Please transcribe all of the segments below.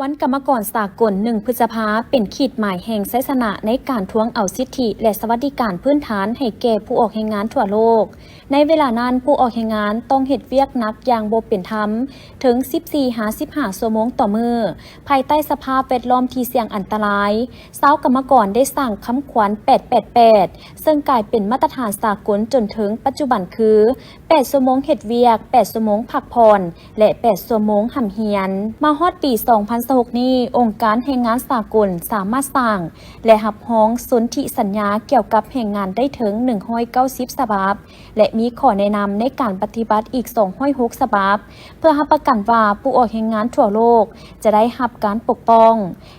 ວັນກຳມະກອນສາກົນ ໜຶ່ງ ພຶດສະພາ ເປັນຂີດໝາຍແຫ່ງໄຊຊະນະໃນການທວງເອົາສິດທິ ແລະ ສະຫວັດດີການພື້ນຖານໃຫ້ແກ່ຜູ້ອອກແຮງງານທົ່ວໂລກ. ໃນເວລານັ້ນ, ຜູ້ອອກແຮງງານຕ້ອງເຮັດວຽກໜັກຢ່າງບໍ່ເປັນທຳ ເຖິງ ສິບສີ່ ຫາ ສິບຫ້າ ຊົ່ວໂມງຕໍ່ມື້, ພາຍໃຕ້ສະພາບແວດລ້ອມທີ່ສ່ຽງອັນຕະລາຍ. ຊາວກຳມະກອນໄດ້ສ້າງຄຳຂວັນ ແປດ ແປດ ແປດ ເຊິ່ງກາຍເປັນມາດຕະຖານສາກົນຈົນເຖິງປັດຈຸບັນຄື ແປດຊົ່ວໂມງເຮັດວຽກ, ແປດຊົ່ວໂມງພັກຜ່ອນ ແລະ ແປດຊົ່ວໂມງຮ່ຳຮຽນ. ມາຮອດປີສອງພັນຊາວຫົກນີ້, ອົງການແຮງງານສາກົນສາມາດສ້າງ ແລະ ຮັບຮອງສົນທິສັນຍາກ່ຽວກັບແຮງງານໄດ້ເຖິງ ໜຶ່ງຮ້ອຍເກົ້າສິບ ສະບັບ ແລະ ມີຂໍ້ແນະນຳໃນການປະຕິບັດອີກ ສອງຮ້ອຍຫົກ ສະບັບ ເພື່ອຮັບປະກັນວ່າຜູ້ອອກແຮງງານທົ່ວໂລກຈະໄດ້ຮັບການປົກປ້ອງ.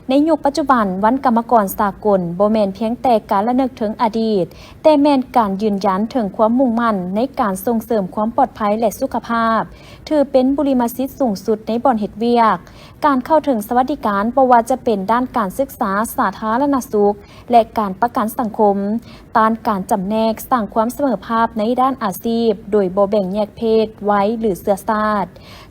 ໃນຍຸກປັດຈຸບັນ, ວັນກຳມະກອນສາກົນບໍ່ແມ່ນພຽງແຕ່ການລະນຶກເຖິງອະດີດ, ແຕ່ແມ່ນການຢືນຢັນເຖິງຄວາມມຸ່ງໝັ້ນໃນການສົ່ງເສີມຄວາມປອດໄພ ແລະ ສຸຂະພາບ, ຖືເປັນບຸລິມະສິດສູງສຸດໃນບ່ອນເຮັດວຽກ. ການເຂົ້າເຖິງສະຫວັດດີການ, ບໍ່ວ່າຈະເປັນດ້ານການສຶກສາ, ສາທາລະນະສຸກ ແລະ ການປະກັນສັງຄົມ, ຕ້ານການຈຳແນກ, ສ້າງຄວາມສະເໝີພາບໃນດ້ານອາຊີບ ໂດຍບໍ່ແບ່ງແຍກເພດ, ໄວ ຫຼື ເຊື້ອຊາດ.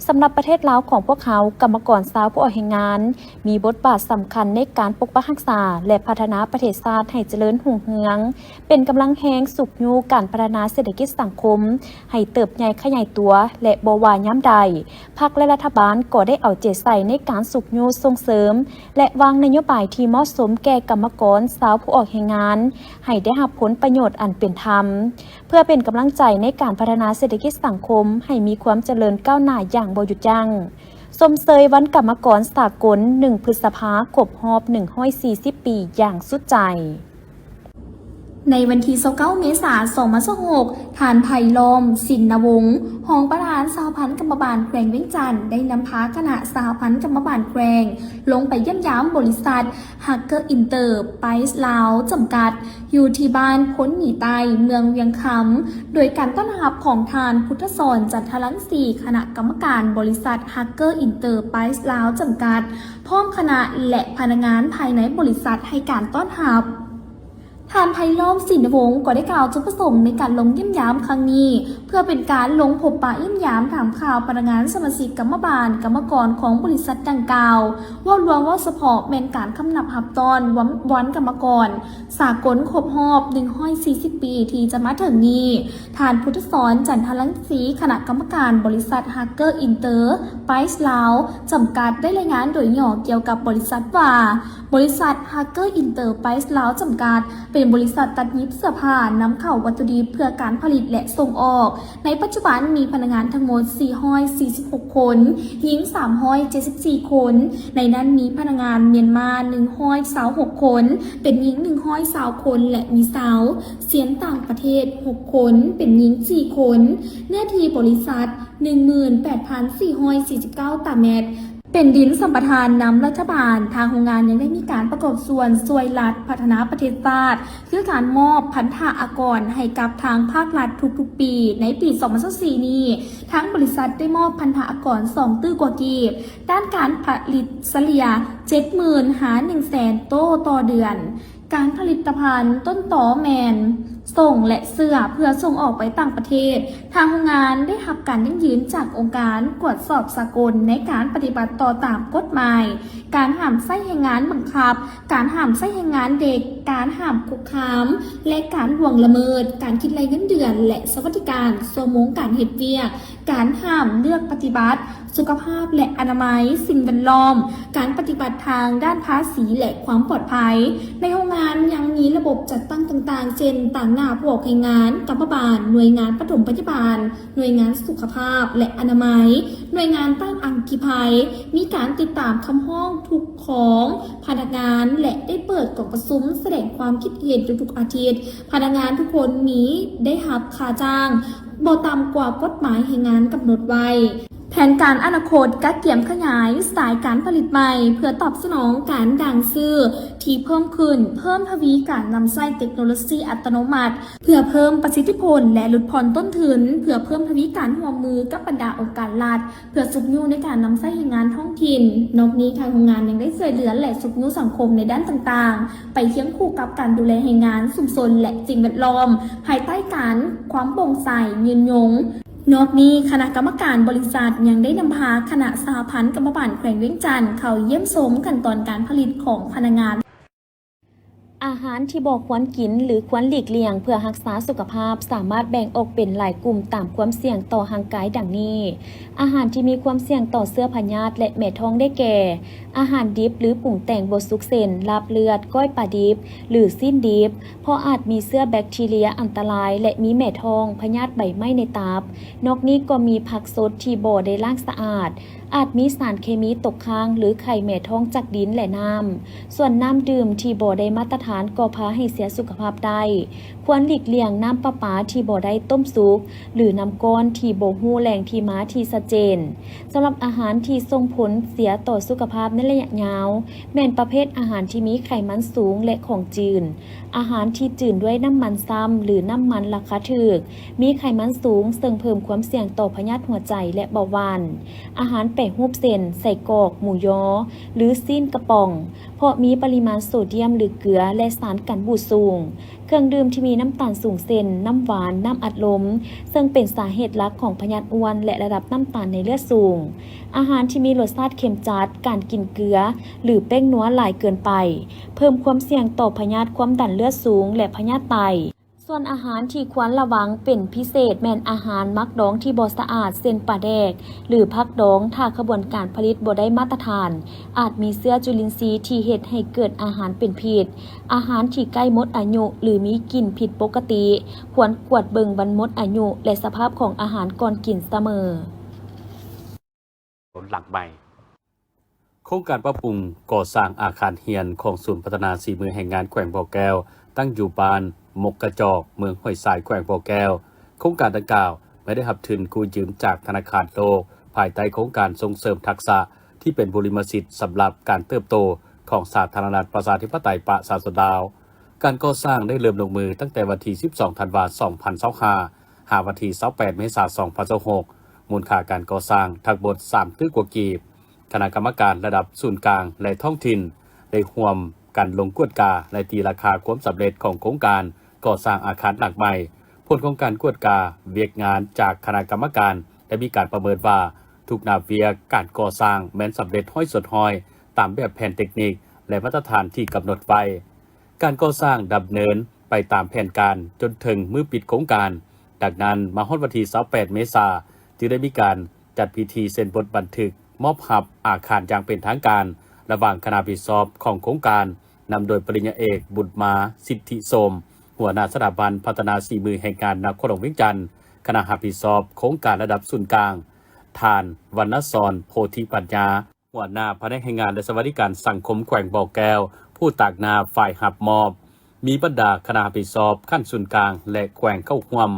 ສຳລັບປະເທດລາວຂອງພວກເຮົາ, ກຳມະກອນຊາວຜູ້ອອກແຮງງານ ມີບົດບາດສຳຄັນໃນການປົກປັກຮັກສາ ແລະ ພັດທະນາປະເທດຊາດໃຫ້ຈະເລີນຮຸ່ງເຮືອງ, ເປັນກຳລັງແຮງຊຸກຍູ້ການພັດທະນາເສດຖະກິດສັງຄົມໃຫ້ເຕີບໃຫຍ່ຂະຫຍາຍຕົວ ແລະ ບໍ່ວ່າຍາມໃດ, ພັກ ແລະ ລັດຖະບານກໍໄດ້ເອົາໃຈໃສ່ໃນການຊຸກຍູ້ສົ່ງເສີມ ແລະ ວາງນະໂຍບາຍທີ່ເໝາະສົມແກ່ກຳມະກອນຊາວຜູ້ອອກແຮງງານ ໃຫ້ໄດ້ຮັບຜົນປະໂຫຍດອັນເປັນທຳ. ເພື່ອເປັນກຳລັງໃຈໃນການພັດທະນາເສດຖະກິດສັງຄົມໃຫ້ມີຄວາມຈະເລີນກ້າວໜ້າຢ່າງບໍ່ຢຸດຢັ້ງ. ຊົມເຊີຍວັນກຳມະກອນສາກົນ ໜຶ່ງ ພຶດສະພາ ຄົບຮອບ ໜຶ່ງຮ້ອຍສີ່ສິບ ປີຢ່າງສຸດໃຈ. ໃນວັນທີ ຊາວເກົ້າ ເມສາ ສອງພັນຊາວຫົກ, ທ່ານ ໄພລ້ອມ ສິນນະວົງ ຮອງປະທານສະຫະພັນກຳມະບານແຂວງວຽງຈັນ ໄດ້ນຳພາຄະນະສະຫະພັນກຳມະບານແຂວງ ລົງໄປຢ້ຽມຢາມບໍລິສັດ Hager Enterprise ລາວ ຈຳກັດ ຢູ່ທີ່ບ້ານໂພນໝີໃຕ້ ເມືອງວຽງຄຳ ໂດຍການຕ້ອນຮັບຂອງທ່ານ ພຸດທະສອນ ຈັນທະລັງສີ ຄະນະກຳມະການບໍລິສັດ Hager Enterprise ລາວ ຈຳກັດ ພ້ອມຄະນະ ແລະ ພະນັກງານພາຍໃນບໍລິສັດໃຫ້ການຕ້ອນຮັບ. ທ່ານ ໄພລ້ອມ ສິນນະວົງ ກໍໄດ້ກ່າວຈຸດປະສົງໃນການລົງຢ້ຽມຢາມຄັ້ງນີ້ ເພື່ອເປັນການລົງພົບປະຢ້ຽມຢາມຖາມຂ່າວພະນັກງານ, ສະມາຊິກ, ກຳມະບານ, ກຳມະກອນຂອງບໍລິສັດດັ່ງກ່າວ, ເວົ້າລວມ, ເວົ້າສະເພາະແມ່ນການຄຳນັບຮັບຕ້ອນວັນ, ວັນກຳມະກອນສາກົນຄົບຮອບ ໜຶ່ງຮ້ອຍສີ່ສິບ ປີທີ່ຈະມາເຖິງນີ້. ທ່ານ ພຸດທະສອນ ຈັນທະລັງສີ ຄະນະກຳມະການບໍລິສັດ Hager Enterprise ລາວ ຈຳກັດ ໄດ້ລາຍງານໂດຍຫຍໍ້ກ່ຽວກັບບໍລິສັດວ່າ, ບໍລິສັດ Hager Enterprise ລາວ ຈຳກັດ ເປັນບໍລິສັດຕັດຫຍິບເສື້ອຜ້ານຳເຂົ້າວັດຖຸດິບເພື່ອການຜະລິດ ແລະ ສົ່ງອອກ. ໃນປັດຈຸບັນມີພະນັກງານທັງໝົດ ສີ່ຮ້ອຍສີ່ສິບຫົກ ຄົນ, ຍິງ ສາມຮ້ອຍເຈັດສິບສີ່ ຄົນ, ໃນນັ້ນມີພະນັກງານມຽນມາ ໜຶ່ງຮ້ອຍຊາວຫົກ ຄົນ, ເປັນຍິງ ໜຶ່ງຮ້ອຍຊາວ ຄົນ ແລະ ມີຊາວຊຽນຕ່າງປະເທດ ຫົກ ຄົນ, ເປັນຍິງ ສີ່ ຄົນ. ເນື້ອທີ່ບໍລິສັດ ໜຶ່ງໝື່ນແປດພັນສີ່ຮ້ອຍສີ່ສິບເກົ້າ ຕາແມັດ ເປັນດິນສຳປະທານນຳລັດຖະບານ. ທາງໂຮງງານຍັງໄດ້ມີການປະກອບສ່ວນຊ່ວຍລັດພັດທະນາປະເທດຊາດ ຄືການມອບພັນທະອາກອນໃຫ້ກັບທາງພາກລັດທຸກໆປີ. ໃນປີສອງພັນຊາວສີ່ນີ້, ທາງບໍລິສັດໄດ້ມອບພັນທະອາກອນສອງຕື້ກວ່າກີບ, ດ້ານການຜະລິດສະເລ່ຍ ເຈັດໝື່ນ ຫາ ໜຶ່ງແສນ ໂຕຕໍ່ເດືອນ. ການຜະລິດຕະພັນຕົ້ນຕໍແມ່ນສົ່ງ ແລະ ເຊື້ອເພື່ອສົ່ງອອກໄປຕ່າງປະເທດ. ທາງໂຮງງານໄດ້ຮັບການຢັ້ງຢືນຈາກອົງການກວດສອບສາກົນໃນການປະຕິບັດຕໍ່ຕາມກົດໝາຍ, ການຫ້າມໃຊ້ແຮງງານບັງຄັບ, ການຫ້າມໃຊ້ແຮງງານເດັກ, ການຫ້າມຄຸກຄາມ ແລະ ການລ່ວງລະເມີດ, ການຄິດໄລ່ເງິນເດືອນ ແລະ ສະຫວັດດີການຊົ່ວໂມງການເຮັດວຽກ, ການຫ້າມເລືອກປະຕິບັດ, ສຸຂະພາບ ແລະ ອະນາໄມ, ສິ່ງແວດລ້ອມ, ການປະຕິບັດທາງດ້ານພາສີ ແລະ ຄວາມປອດໄພ. ໃນໂຮງງານຍັງມີລະບົບຈັດຕັ້ງຕ່າງໆ ເຊັ່ນ ຕາງໜ້າຜູ້ອອກແຮງງານ, ກຳມະບານ, ໜ່ວຍງານປະຖົມພະຍາບານ, ໜ່ວຍງານສຸຂະພາບ ແລະ ອະນາໄມ, ໜ່ວຍງານຕ້ານອັກຄີໄພ, ມີການຕິດຕາມຄຳຮ້ອງທຸກຂອງພະນັກງານ ແລະ ໄດ້ເປີດກອງປະຊຸມສະແດງຄວາມຄິດເຫັນທຸກໆອາທິດ. ພະນັກງານທຸກຄົນມີໄດ້ຮັບຄ່າຈ້າງ ບໍ່ຕ່ຳກວ່າກົດໝາຍແຮງງານກຳນົດໄວ້. ແຜນການອະນາຄົດ ກະກຽມຂະຫຍາຍສາຍການຜະລິດໃໝ່ ເພື່ອຕອບສະໜອງການດ່າງຊື້ທີ່ເພີ່ມຂຶ້ນ, ເພີ່ມທະວີການນຳໃຊ້ເຕັກໂນໂລຊີອັດຕະໂນມັດ ເພື່ອເພີ່ມປະສິດທິຜົນ ແລະ ຫຼຸດຜ່ອນຕົ້ນທຶນ, ເພື່ອເພີ່ມທະວີການຮ່ວມມືກັບບັນດາອົງການລັດ ເພື່ອຊຸກຍູ້ໃນການນຳໃຊ້ແຮງງານທ້ອງຖິ່ນ. ນອກນີ້, ທາງໂຮງງານຍັງໄດ້ຊ່ວຍເຫຼືອ ແລະ ຊຸກຍູ້ສັງຄົມໃນດ້ານຕ່າງໆ ໄປຄຽງຄູ່ກັບການດູແລແຮງງານ, ຊຸມຊົນ ແລະ ສິ່ງແວດລ້ອມ ພາຍໃຕ້ການຄວາມໂປ່ງໃສ, ຍືນຍົງ. ນອກນີ້, ຄະນະກຳມະການບໍລິສັດຍັງໄດ້ນຳພາຄະນະສະຫະພັນກຳມະບານແຂວງວຽງຈັນເຂົ້າຢ້ຽມຊົມຂັ້ນຕອນການຜະລິດຂອງພະນັກງານ. ອາຫານທີ່ບໍ່ຄວນກິນ ຫຼື ຄວນຫຼີກລ່ຽງເພື່ອຮັກສາສຸຂະພາບ ສາມາດແບ່ງອອກເປັນຫຼາຍກຸ່ມຕາມຄວາມສ່ຽງຕໍ່ຮ່າງກາຍດັ່ງນີ້. ອາຫານທີ່ມີຄວາມສ່ຽງຕໍ່ເຊື້ອພະຍາດ ແລະ ແມ່ທ້ອງໄດ້ແກ່ ອາຫານດິບ ຫຼື ປຸງແຕ່ງບໍ່ສຸກ ເຊັ່ນ ລາບເລືອດ, ກ້ອຍປາດິບ ຫຼື ຊີ້ນດິບ, ເພາະອາດມີເຊື້ອແບັກທີເຣຍອັນຕະລາຍ ແລະ ມີແມ່ທ້ອງ, ພະຍາດໃບໄມ້ໃນຕັບ. ນອກນີ້ກໍມີຜັກສົດທີ່ບໍ່ໄດ້ລ້າງສະອາດ, ອາດມີສານເຄມີຕົກຄ້າງ ຫຼື ໄຂ່ແມ່ທ້ອງຈາກດິນ ແລະ ນ້ຳ. ສ່ວນນ້ຳດື່ມທີ່ບໍ່ໄດ້ມາດຕະຖານກໍພາໃຫ້ເສຍສຸຂະພາບໄດ້. ຄວນຫຼີກລ່ຽງນ້ຳປະປາທີ່ບໍ່ໄດ້ຕົ້ມສຸກ ຫຼື ນ້ຳກ້ອນທີ່ບໍ່ຮູ້ແຫຼ່ງທີ່ມາທີ່ຊັດເຈນ. ສຳລັບອາຫານທີ່ສົ່ງຜົນເສຍຕໍ່ສຸຂະພາບໃນໄລຍະຍາວ ແມ່ນປະເພດອາຫານທີ່ມີໄຂມັນສູງ ແລະ ຂອງຈືນ, ອາຫານທີ່ຈືນດ້ວຍນ້ຳມັນຊ້ຳ ຫຼື ນ້ຳມັນລາຄາຖືກ, ມີໄຂມັນສູງ ເຊິ່ງເພີ່ມຄວາມສ່ຽງຕໍ່ພະຍາດຫົວໃຈ ແລະ ເບົາຫວານ, ອາຫານແປຮູບ ເຊັ່ນ ໄສ້ກອກ, ໝູຢໍ ຫຼື ຊີ້ນກະປ໋ອງ ເພາະມີປະລິມານໂຊດຽມ ຫຼື ເກືອ ແລະ ສານກັນບູດສູງ. ເຄື່ອງດື່ມທີ່ມີນ້ຳຕານສູງ ເຊັ່ນ ນ້ຳຫວານ, ນ້ຳອັດລົມ ເຊິ່ງເປັນສາເຫດຫຼັກຂອງພະຍາດອ້ວນ ແລະ ລະດັບນ້ຳຕານໃນເລືອດສູງ. ອາຫານທີ່ມີລົດຊາດເຄັມຈັດ, ການກິນເກືອ ຫຼື ແປ້ງນົວຫຼາຍເກີນໄປ ເພີ່ມຄວາມສ່ຽງຕໍ່ພະຍາດຄວາມດັນເລືອດສູງ ແລະ ພະຍາດໄຕ. ສ່ວນອາຫານທີ່ຄວນລະວັງເປັນພິເສດ ແມ່ນອາຫານໝັກດອງທີ່ບໍ່ສະອາດ ເຊັ່ນ ປາແດກ ຫຼື ຜັກດອງ. ຖ້າຂະບວນການຜະລິດບໍ່ໄດ້ມາດຕະຖານ, ອາດມີເຊື້ອຈຸລິນຊີທີ່ເຮັດໃຫ້ເກີດອາຫານເປັນພິດ. ອາຫານທີ່ໃກ້ໝົດອາຍຸ ຫຼື ມີກິ່ນຜິດປົກກະຕິ, ຄວນກວດເບິ່ງວັນໝົດອາຍຸ ແລະ ສະພາບຂອງອາຫານກ່ອນກິນສະເໝີ. ໂຄງການປັບປຸງກໍ່ສ້າງອາຄານຮຽນຂອງສູນພັດທະນາສີມືແຮງງານແຂວງບໍ່ແກ້ວ ຕັ້ງຢູ່ບ້ານມົກກະຈອກ ເມືອງຫ້ວຍຊາຍ ແຂວງບໍ່ແກ້ວ. ໂຄງການດັ່ງກ່າວແມ່ນໄດ້ຮັບທຶນກູ້ຢືມຈາກທະນາຄານໂລກ ພາຍໃຕ້ໂຄງການສົ່ງເສີມທັກສະທີ່ເປັນບຸລິມະສິດສຳລັບການເຕີບໂຕຂອງສາທາລະນະລັດປະຊາທິປະໄຕປະຊາຊົນລາວ. ການກໍ່ສ້າງໄດ້ເລີ່ມລົງມືຕັ້ງແຕ່ວັນທີສິບສອງ ທັນວາ ສອງພັນຊາວຫ້າ ຫາວັນທີຊາວແປດ ເມສາ ສອງພັນຊາວຫົກ ມູນຄ່າການກໍ່ສ້າງທັງໝົດສາມຕື້ກວ່າກີບ. ຄະນະກຳມະການລະດັບສູນກາງ ແລະ ທ້ອງຖິ່ນ ໄດ້ຮ່ວມກັນລົງກວດກາ ແລະ ຕີລາຄາຄວາມສຳເລັດຂອງໂຄງການກໍ່ສ້າງອາຄານຫຼັງໃໝ່. ຜົນຂອງການກວດກາວຽກງານຈາກຄະນະກຳມະການໄດ້ມີການປະເມີນວ່າ ທຸກໜ້າວຽກການກໍ່ສ້າງແມ່ນສຳເລັດຮ້ອຍສ່ວນຮ້ອຍ ຕາມແບບແຜນເຕັກນິກ ແລະ ມາດຕະຖານທີ່ກຳນົດໄວ້. ການກໍ່ສ້າງດຳເນີນໄປຕາມແຜນການຈົນເຖິງມື້ປິດໂຄງການ. ດັ່ງນັ້ນ, ມາຮອດວັນທີຊາວແປດ ເມສາ ຈຶ່ງໄດ້ມີການຈັດພິທີເຊັນບົດບັນທຶກມອບຮັບອາຄານຢ່າງເປັນທາງການ ລະຫວ່າງຄະນະຮັບຜິດຊອບຂອງໂຄງການ ນຳໂດຍປະລິນຍາເອກ ບຸດມາ ສິດທິໂສມ ຫົວໜ້າສະຖາບັນພັດທະນາສີມືແຮງງານນະຄອນຫຼວງວຽງຈັນ, ຄະນະຮັບຜິດຊອບໂຄງການລະດັບສູນກາງ, ທ່ານ ວັນນະສອນ ໂພທິປັນຍາ ຫົວໜ້າພະແນກແຮງງານ ແລະ ສະຫວັດດີການສັງຄົມແຂວງບໍ່ແກ້ວ ຜູ້ຕາງໜ້າຝ່າຍຮັບມອບ, ມີບັນດາຄະນະຮັບຜິດຊອບຂັ້ນສູນກາງ ແລະ ແຂວງເຂົ້າຮ່ວມ.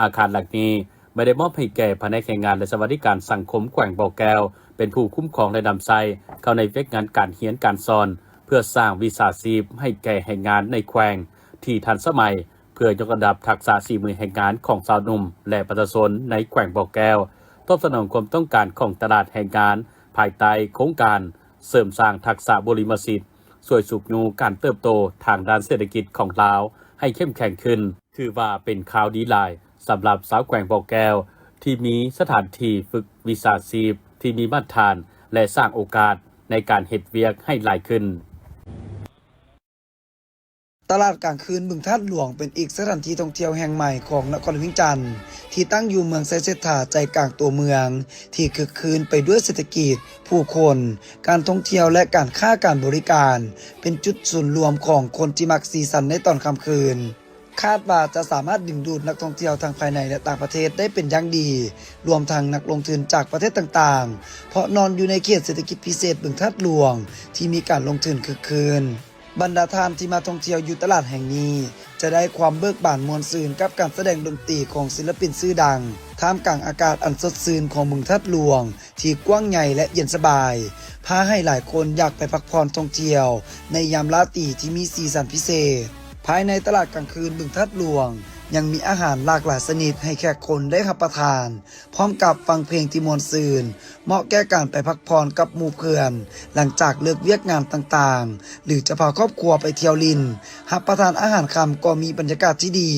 ອາຄານຫຼັງນີ້ແມ່ນໄດ້ມອບໃຫ້ແກ່ພະແນກແຮງງານ ແລະ ສະຫວັດດີການສັງຄົມແຂວງບໍ່ແກ້ວ ເປັນຜູ້ຄຸ້ມຄອງ ແລະ ນຳໃຊ້ເຂົ້າໃນວຽກງານການຮຽນການສອນ ເພື່ອສ້າງວິຊາຊີບໃຫ້ແກ່ແຮງງານໃນແຂວງທີ່ທັນສະໄໝ ເພື່ອຍົກລະດັບທັກສະສີມືແຮງງານຂອງຊາວໜຸ່ມ ແລະ ປະຊາຊົນໃນແຂວງບໍ່ແກ້ວ, ຕອບສະໜອງຄວາມຕ້ອງການຂອງຕະຫຼາດແຮງງານ ພາຍໃຕ້ໂຄງການເສີມສ້າງທັກສະບຸລິມະສິດ ຊ່ວຍຊຸກຍູ້ການເຕີບໂຕທາງດ້ານເສດຖະກິດຂອງລາວໃຫ້ເຂັ້ມແຂງຂຶ້ນ. ຖືວ່າເປັນຂ່າວດີຫຼາຍສຳລັບຊາວແຂວງບໍ່ແກ້ວ ທີ່ມີສະຖານທີ່ຝຶກວິຊາຊີບທີ່ມີມາດຕະຖານ ແລະ ສ້າງໂອກາດໃນການເຮັດວຽກໃຫ້ຫຼາຍຂຶ້ນ. ຕະຫຼາດກາງຄືນບຶງທາດຫຼວງ ເປັນອີກສະຖານທີ່ທ່ອງທ່ຽວແຫ່ງໃໝ່ຂອງນະຄອນຫຼວງວຽງຈັນ ທີ່ຕັ້ງຢູ່ເມືອງໄຊເສດຖາ ໃຈກາງຕົວເມືອງ ທີ່ຄຶກຄື້ນໄປດ້ວຍເສດຖະກິດ, ຜູ້ຄົນ, ການທ່ອງທ່ຽວ ແລະ ການຄ້າການບໍລິການ ເປັນຈຸດສູນລວມຂອງຄົນທີ່ມັກສີສັນໃນຕອນຄ່ຳຄືນ. ຄາດວ່າຈະສາມາດດຶງດູດນັກທ່ອງທ່ຽວທັງພາຍໃນ ແລະ ຕ່າງປະເທດໄດ້ເປັນຢ່າງດີ, ລວມທັງນັກລົງທຶນຈາກປະເທດຕ່າງໆ ເພາະນອນຢູ່ໃນເຂດເສດຖະກິດພິເສດບຶງທາດຫຼວງ ທີ່ມີການລົງທຶນຄຶກຄື້ນ. ບັນດາທ່ານທີ່ມາທ່ອງທ່ຽວຢູ່ຕະຫຼາດແຫ່ງນີ້ ຈະໄດ້ຄວາມເບີກບານມ່ວນຊື່ນກັບການສະແດງດົນຕີຂອງສິນລະປິນຊື່ດັງ, ທ່າມກາງອາກາດອັນສົດຊື່ນຂອງບຶງທາດຫຼວງທີ່ກວ້າງໃຫຍ່ ແລະ ເຢັນສະບາຍ, ພາໃຫ້ຫຼາຍຄົນຢາກໄປພັກຜ່ອນທ່ອງທ່ຽວໃນຍາມລາຕີທີ່ມີສີສັນພິເສດ. ພາຍໃນຕະຫຼາດກາງຄືນບຶງທາດຫຼວງ ຍັງມີອາຫານຫຼາກຫຼາຍຊະນິດໃຫ້ແຂກຄົນໄດ້ຮັບປະທານ, ພ້ອມກັບຟັງເພງທີ່ມ່ວນຊື່ນ, ເໝາະແກ່ການໄປພັກຜ່ອນກັບໝູ່ເພື່ອນ ຫຼັງຈາກເລີກວຽກງານຕ່າງໆ ຫຼື ຈະພາຄອບຄົວໄປທ່ຽວຫຼິ້ນ, ຮັບປະທານອາຫານຄ່ຳກໍມີບັນຍາກາດທີ່ດີ,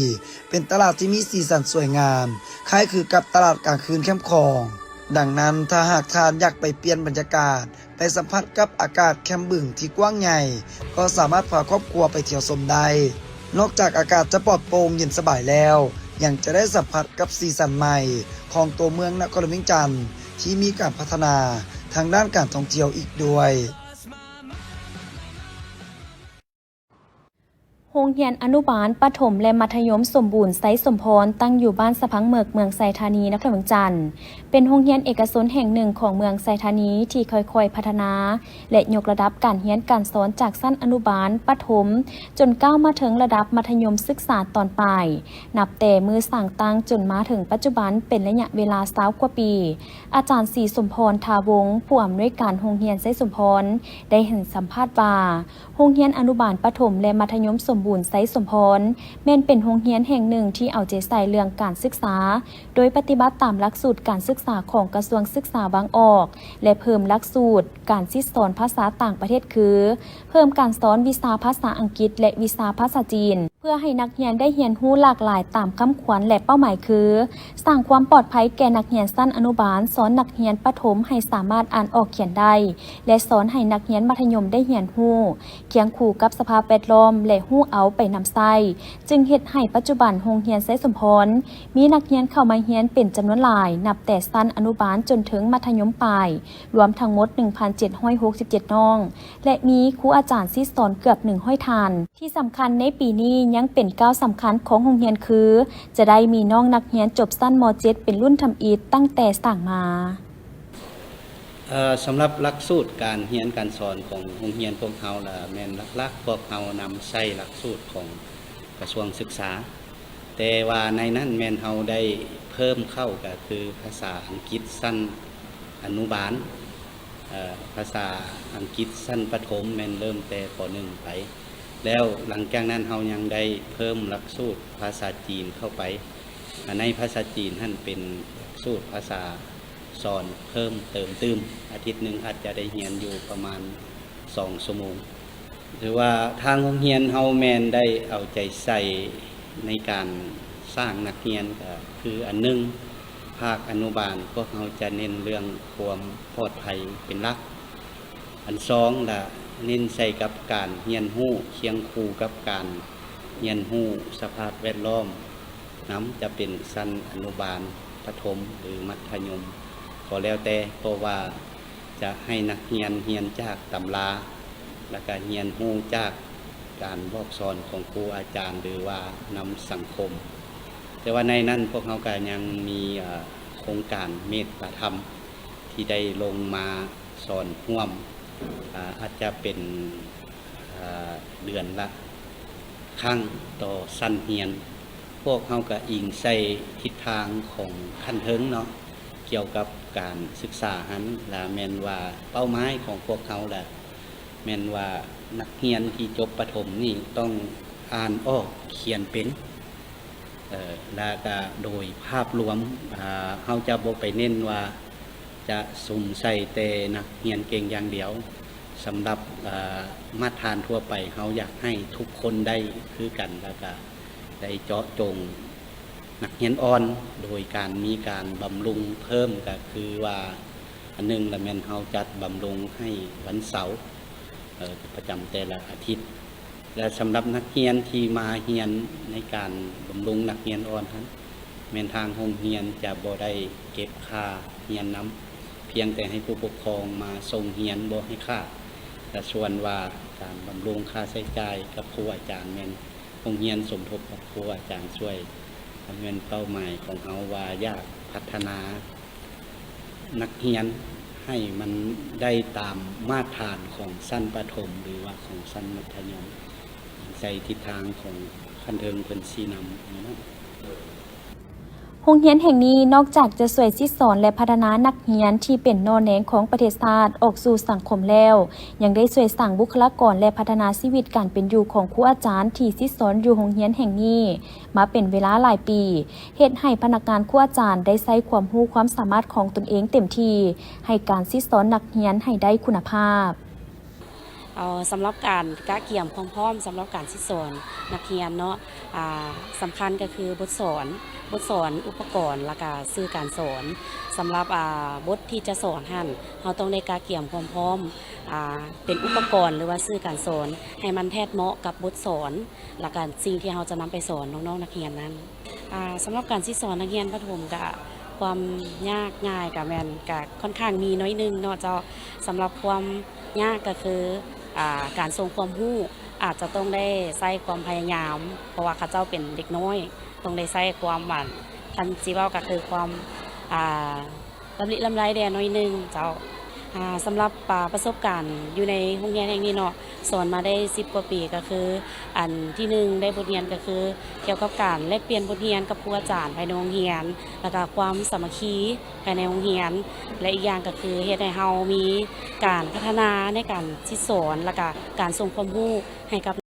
ເປັນຕະຫຼາດທີ່ມີສີສັນສວຍງາມ, ຄ້າຍຄືກັບຕະຫຼາດກາງຄືນແຄມຂອງ. ດັ່ງນັ້ນ, ຖ້າຫາກທ່ານຢາກໄປປ່ຽນບັນຍາກາດ, ໄປສຳຜັດກັບອາກາດແຄມບຶງທີ່ກວ້າງໃຫຍ່, ກໍສາມາດພາຄອບຄົວໄປທ່ຽວຊົມໄດ້. ນອກຈາກອາກາດຈະປອດໂປ່ງເຢັນສະບາຍແລ້ວ, ຍັງຈະໄດ້ສຳຜັດກັບສີສັນໃໝ່ຂອງຕົວເມືອງນະຄອນຫຼວງວຽງຈັນ ທີ່ມີການພັດທະນາທາງດ້ານການທ່ອງທ່ຽວອີກດ້ວຍ. ໂຮງຮຽນອະນຸບານ, ປະຖົມ ແລະ ມັດທະຍົມສົມບູນໄຊສົມພອນ ຕັ້ງຢູ່ບ້ານສະພັງເໝິກ, ເມືອງໄຊທານີ, ນະຄອນຫຼວງວຽງຈັນ ເປັນໂຮງຮຽນເອກະຊົນແຫ່ງໜຶ່ງຂອງເມືອງໄຊທານີ ທີ່ຄ່ອຍໆພັດທະນາ ແລະ ຍົກລະດັບການຮຽນການສອນຈາກຊັ້ນອະນຸບານ, ປະຖົມ ຈົນກ້າວມາເຖິງລະດັບມັດທະຍົມສຶກສາຕອນປາຍ, ນັບແຕ່ມື້ສ້າງຕັ້ງຈົນມາເຖິງປັດຈຸບັນເປັນໄລຍະເວລາຊາວກວ່າປີ. ອາຈານ ສີສົມພອນ ທາວົງ ຜູ້ອຳນວຍການໂຮງຮຽນໄຊສົມພອນ ໄດ້ໃຫ້ສຳພາດວ່າ, ໂຮງຮຽນອະນຸບານ, ປະຖົມ ແລະ ມັດທະຍົມສົມບູນໄຊສົມພອນ ແມ່ນເປັນໂຮງຮຽນແຫ່ງໜຶ່ງທີ່ເອົາໃຈໃສ່ເລື່ອງການສຶກສາ, ໂດຍປະຕິບັດຕາມຫຼັກສູດການສຶກສາຂອງກະຊວງສຶກສາວາງອອກ ແລະ ເພີ່ມຫຼັກສູດການສິດສອນພາສາຕ່າງປະເທດ ຄື ເພີ່ມການສອນວິຊາພາສາອັງກິດ ແລະ ວິຊາພາສາຈີນ ເພື່ອໃຫ້ນັກຮຽນໄດ້ຮຽນຮູ້ຫຼາກຫຼາຍຕາມຄຳຂວັນ ແລະ ເປົ້າໝາຍຄື ສ້າງຄວາມປອດໄພແກ່ນັກຮຽນຊັ້ນອະນຸບານ, ສອນນັກຮຽນປະຖົມໃຫ້ສາມາດອ່ານອອກຂຽນໄດ້ ແລະ ສອນໃຫ້ນັກຮຽນມັດທະຍົມໄດ້ຮຽນຮູ້ຄຽງຄູ່ກັບສະພາບແວດລ້ອມ ແລະ ຮູ້ເອົາໄປນຳໃຊ້, ຈຶ່ງເຮັດໃຫ້ປັດຈຸບັນໂຮງຮຽນໄຊສົມພອນ ມີນັກຮຽນເຂົ້າມາຮຽນເປັນຈຳນວນຫຼາຍ, ນັບແຕ່ຊັ້ນອະນຸບານຈົນເຖິງມັດທະຍົມປາຍ, ລວມທັງໝົດ ໜຶ່ງພັນເຈັດຮ້ອຍຫົກສິບເຈັດ ນ້ອງ ແລະ ມີຄູອາຈານສິດສອນເກືອບ ໜຶ່ງຮ້ອຍ ທ່ານ. ທີ່ສຳຄັນໃນປີນີ້ຍັງເປັນກ້າວສຳຄັນຂອງໂຮງຮຽນ ຄື ຈະໄດ້ມີນ້ອງນັກຮຽນຈົບຊັ້ນ ມ.ເຈັດ ເປັນລຸ້ນທຳອິດຕັ້ງແຕ່ສ້າງມາ. ເອີ ສຳລັບຫຼັກສູດການຮຽນການສອນຂອງໂຮງຮຽນພວກເຮົາລະແມ່ນຫຼັກໆ ພວກເຮົານຳໃຊ້ຫຼັກສູດຂອງກະຊວງສຶກສາ, ແຕ່ວ່າໃນນັ້ນແມ່ນເຮົາໄດ້ເພີ່ມເຂົ້າ ກະຄືພາສາອັງກິດຊັ້ນອະນຸບານ, ເອີ ພາສາອັງກິດຊັ້ນປະຖົມແມ່ນເລີ່ມແຕ່ ປໍໜຶ່ງ ໄປ, ແລ້ວຫຼັງຈາກນັ້ນເຮົາຍັງໄດ້ເພີ່ມຫຼັກສູດພາສາຈີນເຂົ້າໄປ. ໃນພາສາຈີນຫັ້ນເປັນຫຼັກສູດພາສາ ສອນເພີ່ມເຕີມຕື່ມ, ອາທິດໜຶ່ງອາດຈະໄດ້ຮຽນຢູ່ປະມານສອງຊົ່ວໂມງ. ຖືວ່າທາງໂຮງຮຽນເຮົາແມ່ນໄດ້ເອົາໃຈໃສ່ໃນການສ້າງນັກຮຽນ, ກະຄືອັນໜຶ່ງ ພາກອະນຸບານ ພວກເຮົາຈະເນັ້ນເລື່ອງຄວາມປອດໄພເປັນຫຼັກ, ອັນສອງລະເນັ້ນໃສ່ກັບການຮຽນຮູ້ຄຽງຄູ່ກັບການຮຽນຮູ້ສະພາບແວດລ້ອມ. ນຳຈະເປັນຊັ້ນອະນຸບານ, ປະຖົມ ຫຼື ມັດທະຍົມ ກໍແລ້ວແຕ່, ເພາະວ່າຈະໃຫ້ນັກຮຽນຮຽນຈາກຕຳລາ ແລ້ວກະຮຽນຮູ້ຈາກການບອກສອນຂອງຄູອາຈານ ຫຼືວ່ານຳສັງຄົມ. ແຕ່ວ່າໃນນັ້ນພວກເຮົາກະຍັງມີ ເອີ ໂຄງການເມດຕາທຳ ທີ່ໄດ້ລົງມາສອນຮ່ວມ, ອາ ອາດຈະເປັນ ເອີ ເດືອນລະຄັ້ງຕໍ່ຊັ້ນຮຽນ. ພວກເຮົາກະອີງໃສ່ທິດທາງຂອງຂັ້ນເທິງເນາະ, ກ່ຽວກັບການສຶກສາຫັ້ນລະແມ່ນວ່າເປົ້າໝາຍຂອງພວກເຮົາລະແມ່ນວ່ານັກຮຽນທີ່ຈົບປະຖົມນີ້ຕ້ອງອ່ານອອກຂຽນເປັນ. ເອີ ແລະກະໂດຍພາບລວມ ເຮົາຈະບໍ່ໄປເນັ້ນວ່າຈະສຸມໃສ່ແຕ່ນັກຮຽນເກັ່ງຢ່າງດຽວ. ສຳລັບ ເອີ ມາດຖານທົ່ວໄປ ເຮົາຢາກໃຫ້ທຸກຄົນໄດ້ຄືກັນ ແລະກະໄດ້ເຈາະຈົງນັກຮຽນອ່ອນ ໂດຍການມີການບຳລຸງເພີ່ມ ກະຄືວ່າ ອັນໜຶ່ງລະແມ່ນເຮົາຈັດບຳລຸງໃຫ້ວັນເສົາ ເອີ ປະຈຳແຕ່ລະອາທິດ. ແລະ ສຳລັບນັກຮຽນທີ່ມາຮຽນໃນການບຳລຸງນັກຮຽນອ່ອນຫັ້ນ ແມ່ນທາງໂຮງຮຽນຈະບໍ່ໄດ້ເກັບຄ່າຮຽນນຳ, ພຽງແຕ່ໃຫ້ຜູ້ປົກຄອງມາສົ່ງຮຽນບໍ່ໃຫ້ຂາດ. ແລະ ສ່ວນວ່າການບຳລຸງຄ່າໃຊ້ຈ່າຍກັບຄູອາຈານ ແມ່ນໂຮງຮຽນສົມທົບກັບຄູອາຈານຊ່ວຍ. ອັນແມ່ນເປົ້າໝາຍຂອງເຮົາວ່າຢາກພັດທະນາ ນັກຮຽນໃຫ້ມັນໄດ້ຕາມມາດຖານຂອງຊັ້ນປະຖົມ ຫຼືວ່າຂອງຊັ້ນມັດທະຍົມ, ໃສ່ທິດທາງຂອງຂັ້ນເທິງເພິ່ນຊີ້ນຳແນວນັ້ນ. ໂຮງຮຽນແຫ່ງນີ້ນອກຈາກຈະຊ່ວຍສິດສອນ ແລະ ພັດທະນານັກຮຽນທີ່ເປັນໜໍ່ແໜງຂອງປະເທດຊາດອອກສູ່ສັງຄົມແລ້ວ, ຍັງໄດ້ຊ່ວຍສ້າງບຸກຄະລາກອນ ແລະ ພັດທະນາຊີວິດການເປັນຢູ່ຂອງຄູອາຈານທີ່ສິດສອນຢູ່ໂຮງຮຽນແຫ່ງນີ້ມາເປັນເວລາຫຼາຍປີ, ເຮັດໃຫ້ພະນັກງານຄູອາຈານໄດ້ໃຊ້ຄວາມຮູ້ຄວາມສາມາດຂອງຕົນເອງເຕັມທີ່ ໃຫ້ການສິດສອນນັກຮຽນໃຫ້ໄດ້ຄຸນນະພາບ. ເອົາ ສຳລັບການກະກຽມຄວາມພ້ອມສຳລັບການສິດສອນນັກຮຽນເນາະ, ອ່າ ສຳຄັນກໍຄືບົດສອນ, ບົດສອນ, ອຸປະກອນ ແລ້ວກະສື່ການສອນ. ສຳລັບ ອ່າ ບົດທີ່ຈະສອນຫັ້ນ ເຮົາຕ້ອງໄດ້ກະກຽມຄວາມພ້ອມ ອ່າ ເປັນອຸປະກອນ ຫຼືວ່າສື່ການສອນ ໃຫ້ມັນແທດເໝາະກັບບົດສອນ ແລ້ວກະສິ່ງທີ່ເຮົາຈະນຳໄປສອນນ້ອງໆນັກຮຽນນັ້ນ. ອ່າ ສຳລັບການສິດສອນນັກຮຽນປະຖົມກະ ຄວາມຍາກງ່າຍກະແມ່ນກະຄ່ອນຂ້າງມີໜ້ອຍໜຶ່ງເນາະເຈົ້າ. ສຳລັບຄວາມຍາກກະຄື ອ່າ ການສົ່ງຄວາມຮູ້ ອາດຈະຕ້ອງໄດ້ໃຊ້ຄວາມພະຍາຍາມ ເພາະວ່າເຂົາເຈົ້າເປັນເດັກນ້ອຍ ຕ້ອງໄດ້ໃຊ້ຄວາມ ອັນ ຄັນຊິເວົ້າກະຄືຄວາມ ອ່າ ລຳລິລຳໄລແດ່ໜ້ອຍໜຶ່ງເຈົ້າ. ອ່າ ສຳລັບ ອ່າ ປະສົບການຢູ່ໃນໂຮງຮຽນແຫ່ງນີ້ເນາະ ສອນມາໄດ້ສິບກວ່າປີ ກໍຄື ອັນທີໜຶ່ງ ໄດ້ບົດຮຽນກໍຄື ກ່ຽວກັບການແລກປ່ຽນບົດຮຽນກັບຄູອາຈານພາຍໃນໂຮງຮຽນ ແລ້ວກະຄວາມສາມັກຄີພາຍໃນໂຮງຮຽນ ແລະ ອີກຢ່າງກໍຄືເຮັດໃຫ້ເຮົາມີການພັດທະນາໃນການສິດສອນ ແລ້ວກະການສົ່ງຄວາມຮູ້ໃຫ້ກັບ